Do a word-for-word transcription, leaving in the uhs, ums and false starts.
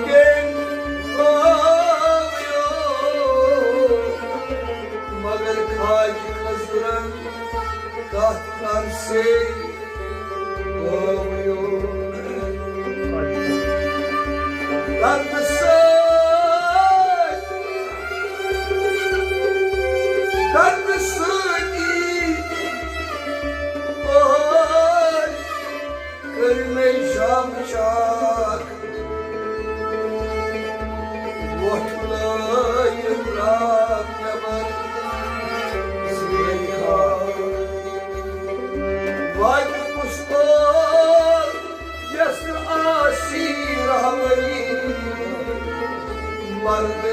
کٔمۍ آویو، مگر خاجہِ خٔزرن کتھ کر سے آویو۔ دردٕ سۭتۍ، دردٕ سۭتی، اوے، کٔر مےٚ شب چاک، وۄٹھ لٲیِتھ درٛاو نٮ۪بر زلیخا۔ واتہِ کُس اور یس نہٕ آسی رہبری، مرد